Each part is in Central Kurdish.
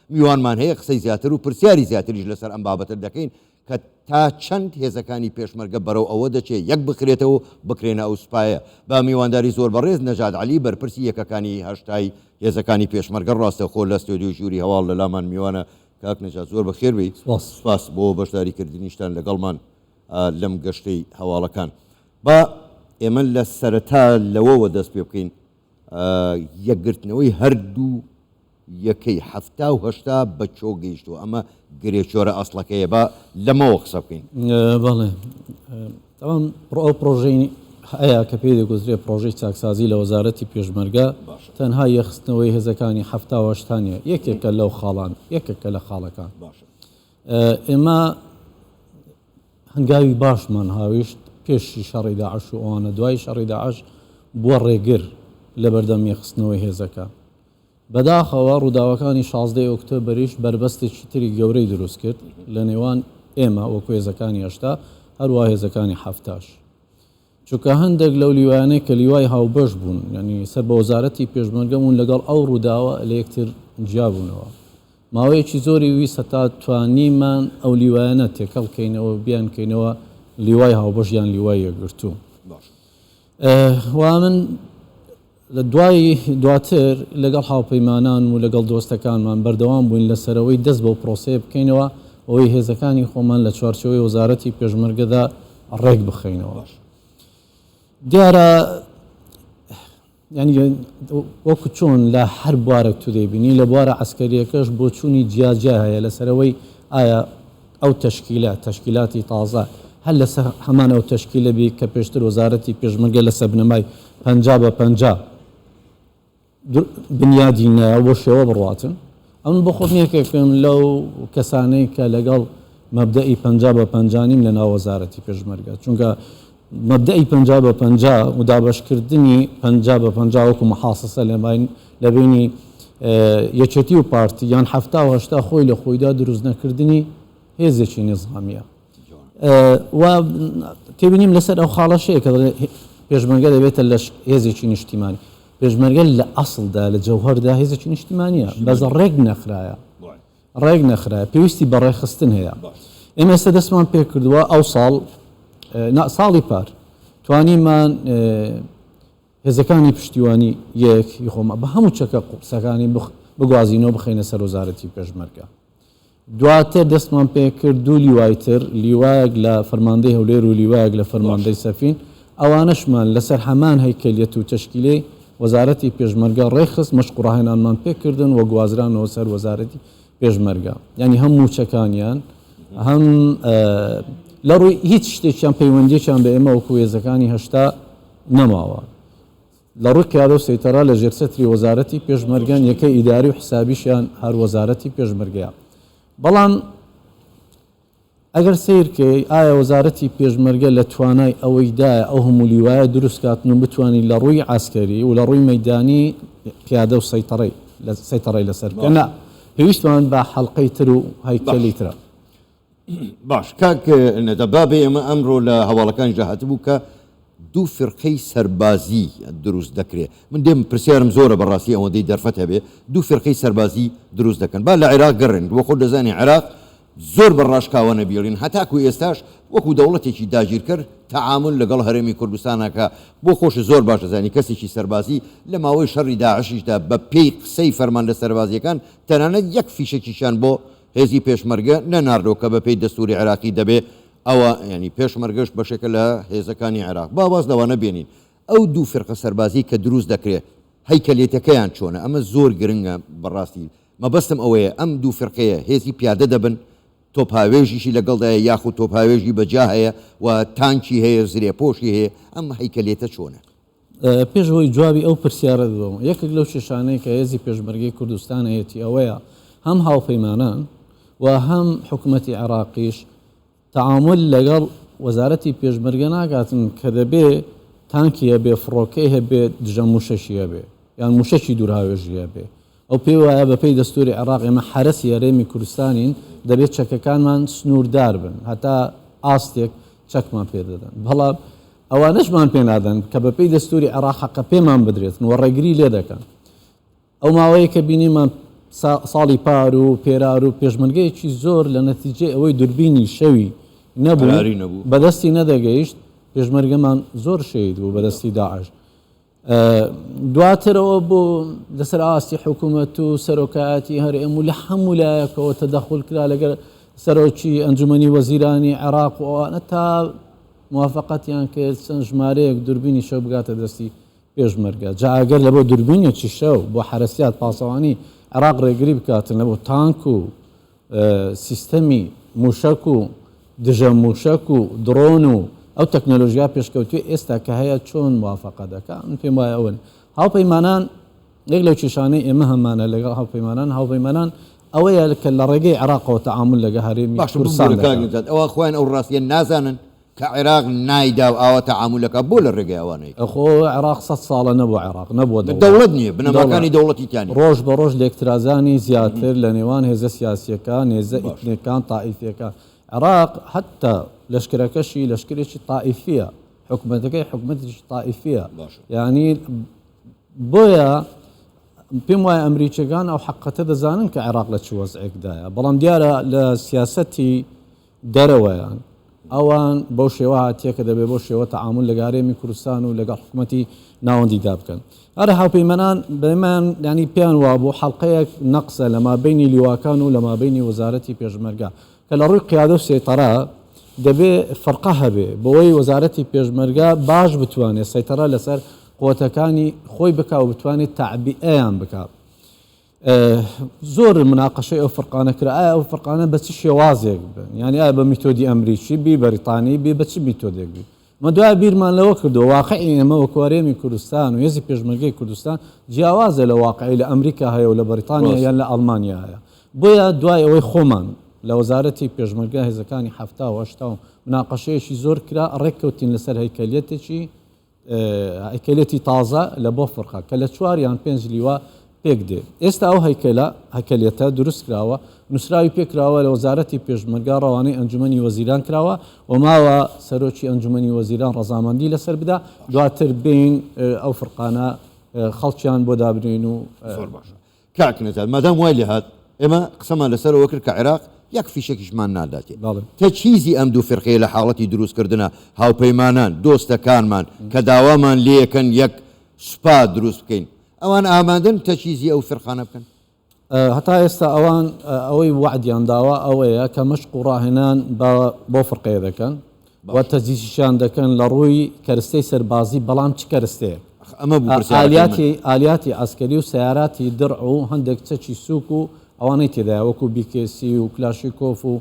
میوانمان هەیە قسەی زیاتر و پرسیاری زیاتریش لەسەر ئەم بابەتە دەکەین کە تا چەند هێزەکانی پێشمەرگە بەرەو ئەوە دەچێ یەک بخرێتەوە و بکرێنە ئەو سوپایە. بە میوانداری زۆر بەڕێز نەجات عەلی بەرپرسی یەکەکانی هەشتای هێزەکانی پێشمەرگە ڕاستەوخۆ لە ستۆدیۆی ژووری هەواڵ لە لامان میوانە. کاک نەجات زۆر بەخێر بێی. سپاس. سپاس بۆ بەشداری کردنیشتان لەگەڵمان لەم گەشتەی هەواڵەکان. با ئێمە لە سەرەتا لەوەوە دەست پێ بکەین یەکگرتنەوەی هەردوو یەکەی 70 و 80 بە چۆ گەیشتووە؟ ئەمە گرێ چۆرە ئەسڵەکەیە، با لەمەوە قسە بکەین. بەڵێ تەمام ئەو پرۆژەی هەیە کە پێی دەگوترێ پرۆژەی چاکسازی لە وەزارەتی پێشمەرگە تەنها یەخستنەوەی هێزەکانی 70 و 80 نیە، یەکێکە لەو خاڵان، یەکێکە لە خاڵەکان. ئێمە هەنگاوی باشمان هاویشت پێشی شەڕی داعش و ئەوانە، دوای شەڕی داعش بووە ڕێگر لەبەردەم یەخستنەوەی هێزەکە. بەداخەوە ڕووداوەکانی 16 ئۆکتۆبەریش بەربەستێکی تری گەورەی دروست کرد لە نێوان ئێمە وەکو هێزەکانی 80 هەروە هێزەکانی 70ش. چونکە هەندێک لەو لیوایانەی کە لیوای هاوبەش بوون، یعنی سەر بە وەزارەتی پێشمەرگە بوون، لەگەڵ ئەو ڕووداوە لە یەکتر جیا بوونەوە. ماوەیەکی زۆری ویست هەتا توانیمان ئەو لیوایانە تێکەڵ کەینەوە، بیانکەینەوە لیوای هاوبەش یان لیوای یەکگرتوو. و من لە دوای دواتر لەگەڵ هاوپەیمانان و لەگەڵ دۆستەکانمان بەردەوام بووین لەسەرەوەی دەست بەو پرۆسەیە بکەینەوە، ئەوەی هێزەکانی خۆمان لە چوارچێوەی وەزارەتی پێشمەرگەدا ڕێک بخەینەوە. دیارە یعنی وەکو چۆن لە هەر بوارێک تو دەیبینی لە بوارە عەسکەریەکەش بۆچوونی جیاجیا هەیە لەسەرەوەی ئایا ئەو تەشکیلە، تەشکیلاتی تازە، هەر لەسەر هەمان ئەو تەشکیلە بی کە پێشتر وەزارەتی پێشمەرگە لەسەر بنەمای 50 بە 50 بنیادی نایە بۆ شێوە بڕواتن. ئەمن بۆ خۆم یەکێکم لەو کەسانەی کە لەگەڵ مەبدەئی 50 بە 50 نیم لە ناو وەزارەتی پێشمەرگە، چونکە مەبدەئی 50 بە 50 و دابەشکردنی 50 بە 50 وەکو محاسسە لە بینی یەکێتی و پارتی یان 70 و 80 خۆی لە خۆیدا دروست نەکردنی هێزێکی نیزامیە. و تێبینیم لەسەر ئەو خاڵەشەیە کە دەڵێ پێشمەرگە دەبێتە لە هێزێکی نیشتیمانی. پێشمەرگە لە ئەسڵدا لە جەوهەردا هێزێکی نیشتیمانیە، بەس ڕێک نەخرایە، ڕێک نەخرایە، پێویستی بە ڕێکخستن هەیە. ئێمە ئێستا دەستمان پێکردووە ئەو ساڵ، ساڵی پار توانیمان هێزەکانی پشتیوانی یەک ی خۆمان بە هەموو چەکە قورسەکانی بگوازینەوە بخەینە سەر وەزارەتی پێشمەرگە. دواتر دەستمان پێکرد دوو لیوای تر، لیوایەک لە فەرماندەی هەولێر و لیوایەک لە فەرماندەی سەفین، ئەوانەشمان لەسەر هەمان هەیکەلیەت و تەشکیلەی وەزارەتی پێشمەرگە ڕێکخست، مەشق و ڕاهێنانمان پێکردن و گوازرانەوە سەر وەزارەتی پێشمەرگە. یانی هەم مووچەکانیان هەم لە ڕووی هیچ شتێکیان پەیوەندیەکیان بە ئێمە وەکو هێزەکانی 80 نەماوە. لە ڕووی قیادە و سەیتەرە لە ژێر چەتری وەزارەتی پێشمەرگەن، یەکەی ئیداری و حسابیشیان هەر وەزارەتی پێشمەرگەیە. بەڵام ئەگەر سەیر کەی ئایا وەزارەتی پێشمەرگە لە توانای ئەوەیدایە ئەو هەموو لیوایە دروست کاتن و بتوانی لە ڕووی عەسکەری و لە ڕووی مەیدانی قیادە و سەیتەرەی سەیتەڕەی لەسەر بکە؟ نا، پێویستمان بە حەڵقەی تر و هەیکەلی ترە. باش کاک نەدا با بێ ئێمە ئەمڕۆ لە هەواڵەکانیشدا هاتبوو کە دوو فرقەی سەربازی دروست دەکرێ من دێم پرسیارم زۆرە بەڕاستی ئەوەندەی دەرفەت هەبێ دوو فرقەی سەربازی دروست دەکەن با لە عێراق گەڕێن بۆ خۆت دەزانی عێراق زۆر بە ڕاشکاوانە بیڵین هەتاکو ئێستاش وەکو دەوڵەتێکی داگیرکەر تەعامول لەگەڵ هەرێمی کوردستانەکە بۆ خۆش زۆر باش دەزانی کەسێکی سەربازی لە ماوەی شەڕی داعشیشدا بە پێی قسەی فەرماندە سەربازیەکان تەنانەت یەک فیشەکیشیان بۆ هێزی پێشمەرگە نەناردووە کە بەپێی دەستوری عێراقی دەبێ ئەوە یانی پێشمەرگەش بەشێکە لە هێزەکانی عێراق با واز لەوانە بێنین ئەو دوو فرقە سەربازی کە دروست دەکرێ هەیکەلیەتەکەیان چۆنە ئەمە زۆر گرنگە بەڕاستی مەبەستم ئەوەیە ئەم دوو فرقەیە هێزی پیادە دەبن تۆپهاوێژیشی لەگەڵدایە یاخود تۆپهاوێژی بەجیا هەیە و تانکی هەیە زرێپۆشی هەیە ئەم هەیکەلیەتە چۆنە؟ پێش ئەوەی جوابی ئەو پرسیارە بدەمەوە، یەکێک لەو کێشانەی کە هێزی پێشمەرگەی کوردستان هەیەتی ئەوەیە هەم هاوپەیمانان و هەم حکومەتی عێراقیش تەعامول لەگەڵ وەزارەتی پێشمەرگە ناکاتن کە دەبێ تانکی هەبێ، فڕۆکەی هەبێ، دژە مووشەکی هەبێ یان مووشەکی دوورهاوێژی هەبێ. ئەو پێی وایە بەپێی دەستووری عێراق ئێمە حەرەسی هەرێمی کوردستانین، دەبێت چەکەکانمان سنووردار بن، هەتا ئاستێک چەکمان پێ دەدەن. بەڵام ئەوانەشمان پێ نادەن کە بەپێی دەستووری عێراق حەقە پێمان بدرێتن و ڕێگری لێ دەکەن. ئەو ماوەیە کە بینیمان ساڵی پار و پێرار و پێشمەرگەیەکی زۆر لە نەتیجەی ئەوەی دوربینی شەوی نەبوو بەدەستی نەدەگەیشت پێشمەرگەمان زۆر شەهید بوو بەدەستی داعش. دواتر ئەوە بۆ لەسەر ئاستی حکوومەت و سەرۆکایەتی هەرێم و لە هەموو لایەکەوە تەدەخول کرا لەگەر سەرۆکی ئەنجومەنی وەزیرانی عێراق و ئەوانە تا موافقەتیان کرد چەند ژمارەیەک دوربینی شەو بگاتە دەستی پێشمەرگە. جا ئەگەر لەبۆ دوربینێکی شەو بۆ حەرەسیات پاسەوانی عێراق ڕێگری بکاتن لەبۆ تانک و سیستەمی موشەک و دژە موشەک و دڕۆن و ئەو تەکنەلۆژیا پێشکەوتووی ئێستا کە هەیە چۆن موافقە دەکا؟ من پێم وایە ئەوەن هاوپەیمانان یەک لەو کێشانەی ئێمە هەمانە لەگەڵ هاوپەیمانان هاوپەیمانان ئەوەیە کە لە ڕێگەی عێراقەوە تەعامول لەگە هەرێمی باشە کوردستان ببورە کاک دەکا. نەجات ئەوە خۆیان ئەو ڕاستیە نازانن کە عێراق نایدا و ئاوا تەعامول ئەکا بۆ لە ڕێگەی ئەوانە ئەیکەن؟ خۆ عێراق سەد ساڵە نەبووە عێراق نەبووە دەوڵەت. دەوڵەت نییە بنەماکانی دەوڵەتی تیا نییە. ڕۆژ بە ڕۆژ لێکترازانی زیاتر لە نێوان هێزە سیاسییەکان، هێزە ئیتنیکان، تائیفییەکان. عێراق حەتتا لەشکرەکەشی لەشکرێکی تائیفییە، حکومەتەکەی حکومەتێکی تائیفییە. یانی بۆیە پێم وایە ئەمریکییەکان ئەو حەقیقەتە دەزانن کە عێراق لە چ وەزعێکدایە، بەڵام دیارە لە سیاسەتی دەرەوەیان ئەوان بەو شێوە هاتیە کە دەبێ بەو شێوە تەعامول لەگە هەرێمی کوردستان و لەگەڵ حکومەتی ناوەندیدا بکەن. ئەرە هاوپەیمانان بەمان یانی پێیان وابوو حەڵقەیەک نەقسە لە مابەینی لیواکان و لە مابەینی وەزارەتی پێشمەرگە کە لە ڕووی قیادە و سەیتەرە دەبێ فەرقە هەبێ بۆی وەزارەتی پێشمەرگە باش بتوانێ سەیتەرە لەسەر قوتەکانی خۆی بکا و بتوانێت تەعبیئەیان بکا. زۆر مناقەشەی ئەو فرقانە کرا ئایا ئەو فرقانە بە چ شێوازێک بن یعنی ئایا بە میتۆدی ئەمریکی بی بەریتانی بی بە چ میتۆدێک بی مە دوای بیرمان لەوە کردو واقعی ئێمە وەکو هەرێمی کوردستان و هێزی پێشمەرگەی کوردستان جیاوازە لە واقعی لە ئەمریکا هەیە و لە بەریتانیا یان لە ئەڵمانیا هەیە بۆیە دوای ئەوەی خۆمان لە وەزارەتی پێشمەرگە هێزەکانی 70 و 80 و مناقەشەیەکی زۆر کرا ڕێککەوتین لەسەر هەیکەلیەتێکی هەیکەلێتی تازە لە بۆ فرقە کە لە چوار یان پێنج لیوا پێک دێ. ئێستا ئەو هەیکەلە، هەکەلیەتە، دروست کراوە، نووسراوی پێ کراوە، لە وەزارەتی پێشمەرگە ڕەوانەی ئەنجومەنی وەزیران کراوە و ماوە سەرۆکی ئەنجومەنی وەزیران ڕەزامەندی لەسەر بدا، دواتر بێین ئەو فرقانە خەڵکیان بۆ دابنێین و. زۆر باشە. کاک نەجات مادام وای لێهات ئێمە قسەمان لەسەر ئەوە کرد کە عێراق یەک فیشەکیشمان ناداتێ تەجهیزی ئەم دوو فیرقەیە لە حاڵەتی دروستکردنە هاوپەیمانان دۆستەکانمان کە داوامان لێکەن یەک سوپا دروست بکەین ئەوان ئامادەن تەجهیزی ئەو فیرقانە بکەن؟ هەتا ئێستا ئەوان ئەوەی وەعدیان داوە ئەوەیە کە مەشق و ڕاهێنان بە بۆ فرقەیە دەکەن و تەجهیزیشیان دەکەن لە ڕووی کەرستەی سەربازی بەڵام چ کەرستەیەک؟ ئەمە بوو پرسیارەکەی من. ئالیاتی ئالیاتی عەسکەری و سەیاراتی درع و هەندێک چەکی سووک و ئەوانەی تێدایە وەکوو بیکێسی و کلاشیکۆف و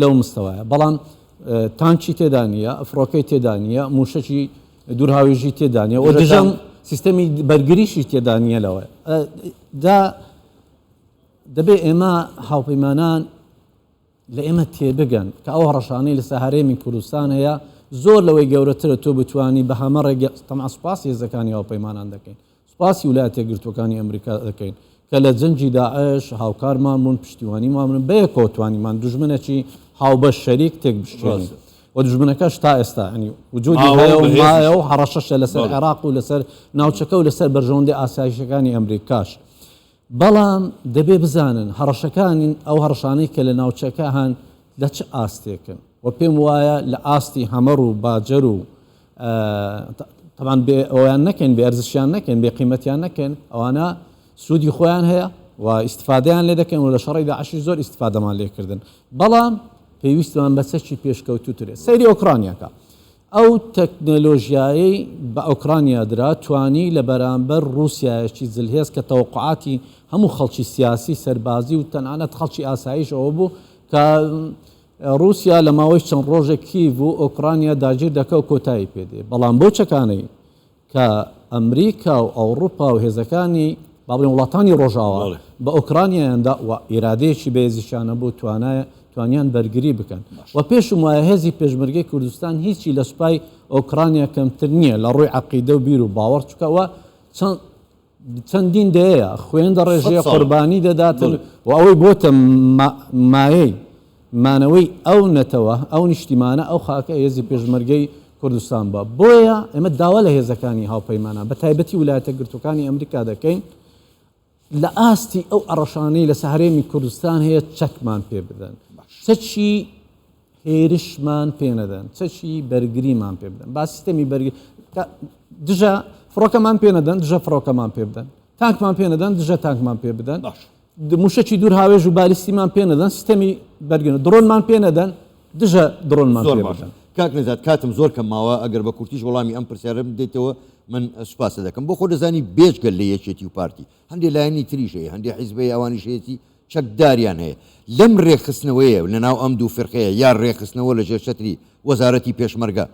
لەو مستەوایە بەڵام تانکی تێدا نییە، فڕۆکەی تێدا نییە، مووشەکی دوورهاوێژی تێدا نییە و دژە سیستەمی بەرگریشی تێدا نییە لەوە دا دەبێ ئێمە هاوپەیمانان لە ئێمە تێبگەن کە ئەو هەڕەشانەی لەسەر هەرێمی کوردستان هەیە زۆر لەوەی گەورەترە تۆ بتوانی بە هەمە ڕێگە تەمعەن سوپاسی هێزەکانی هاوپەیمانان دەکەین سوپاسی ولایەتە یەکگرتووەکانی ئەمریکا دەکەین کە لە جەنگی داعش هاوکارمان بوون پشتیوانیمان بوون بەیەکەوە توانیمان دوژمنێکی هاوبەش شەریک تێک بشکێنین و دوژمنەکەش تا ئێستا ینی وجودی هەیە و مایە و هەڕەشەشە لەسەر عێراق و لەسەر ناوچەکە و لەسەر بەرژەوەندی ئاسایشەکانی ئەمریکاش. بەڵام دەبێ بزانن هەڕەشەکانی ئەو هەڕەشانەی کە لە ناوچەکە هەن لە چ ئاستێکن و پێم وایە لە ئاستی هەمەڕ و باجەر و تەبعەن بێ ئەویان نەکەین بێ ئەرزشیان نەکەین بێ قیمەتیان نەکەین ئەوانە سوودی خۆیان هەیە و ئیستفادەیان لێ دەکەن و لە شەڕی داعشی زۆر ئیستفادەمان لێکردن بەڵام پێویستمان بە چەکی پێشکەوتووترێ سەیری ئۆکرانیاکە ئەو تەکنەلۆژیایەی بە ئۆکرانیا درا توانی لە بەرامبەر ڕووسیایەکی زلهێز کە تەوەقوعاتی هەموو خەڵکی سیاسی، سەربازی و تەنانەت خەڵکی ئاساییش ئەوە بوو کە ڕووسیا لە ماوەی چەند ڕۆژێک کیڤ و ئۆکرانیا داگیر دەکا و کۆتایی پێ دێ بەڵام بەو چەکانەی کە ئەمریکا و ئەوڕوپا و هێزەکانی با بڵێین وڵاتانی ڕۆژاوا بە ئۆکرانیایان دا و ئیرادەیەکی بەهێزیشیان هەبوو توانای توانیان بەرگری بکەن و پێشم وایە هێزی پێشمەرگەی کوردستان هیچی لە سوپای ئۆکرانیا کەمتر نییە لە ڕووی عەقیدە و بیر و باوەڕ چونکە ئەوە چەند چەندین دەیەیە خوێن دەڕێژێ قوربانی دەداتن و ئەوەی بۆتە مایەی مانەوەی ئەو نەتەوە، ئەو نیشتیمانە، ئەو خاکە هێزی پێشمەرگەی کوردستان بووە. بۆیە ئێمە داوا لە هێزەکانی هاوپەیمانان بە تایبەتی ولایەتە یەکگرتووەکانی ئەمریکا دەکەین. لە ئاستی ئەو هەڕەشانەی لەسەر هەرێمی کوردستان هەیە چەکمان پێ بدەن، چەکی هێرشمان پێ نەدەن، چەکی بەرگریمان پێ بدەن، با سیستەمی بەرگری دژە فڕۆکەمان پێ نەدەن، دژە فڕۆکەمان پێ بدەن، تانکمان پێ نەدەن، دژە تانکمان پێ بدەن، موشەکی دوور هاوێژ و بالیستیمان پێ نەدەن، سیستەمی بەرگری درۆنمان پێ نەدەن، دژە درۆنمان زۆر باشە کاک نەجات کاتم زۆر کەم ماوە ئەگەر بە کورتیش وەڵامی ئەم پرسیارەم بدەیتەوە من سوپاست دەکەم بۆ خۆ دەزانی بێجگە لە یەکێتی و پارتی هەندێ لایەنی تریش هەیە هەندێ حیزب هەیە ئەوانیش هەیەتی چەکداریان هەیە لەم رێکخستنەوەیە لەناو ئەم دوو فرقەیە یا رێکخستنەوە لە ژێر چەتری وەزارەتی پێشمەرگە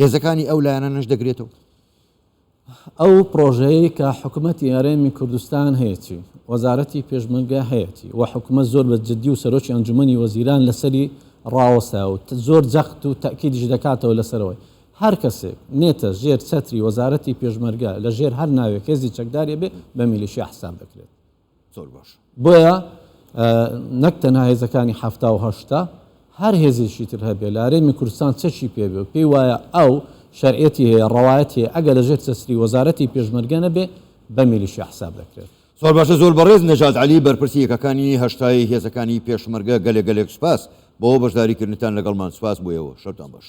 هێزەکانی ئەو لایەنانەش دەگرێتەوە؟ ئەو پڕۆژەیەی کە حکومەتی هەرێمی کوردستان هەیەتی، وەزارەتی پێشمەرگە هەیەتی و حکومەت زۆر بە جدی و سەرۆکی ئەنجومەنی وەزیران لەسەری ڕاوەستایە و زۆر جەخت و تەئکیدیش دەکاتەوە لەسەرەوەی هەر کەسێک نێتە ژێر چەتری وەزارەتی پێشمەرگە لە ژێر هەر ناوێک هێزی چەکداری بێ بە میلیشیا حساب دەکرێت. زۆر باش. بۆیە نەک تەنها هێزەکانی 78 هەر هێزێکی تر هەبێ لە هەرێمی کوردستان چەکی پێ بێ و پێی وایە ئەو شەرعیەتی هەیە ڕەوایەتی هەیە ئەگەر لە ژێر چەسری وەزارەتی پێشمەرگە نەبێ بە میلیشیا حساب دەکرێت. زۆر باشە زۆر بەڕێز نەجات عەلی بەرپرسی یەکەکانی هەشتای هێزەکانی پێشمەرگە گەلێک گەلێک سوپاس بۆ بەشداری کردنتان لەگەڵمان سوپاس بۆ ئێوە شەوتان باش.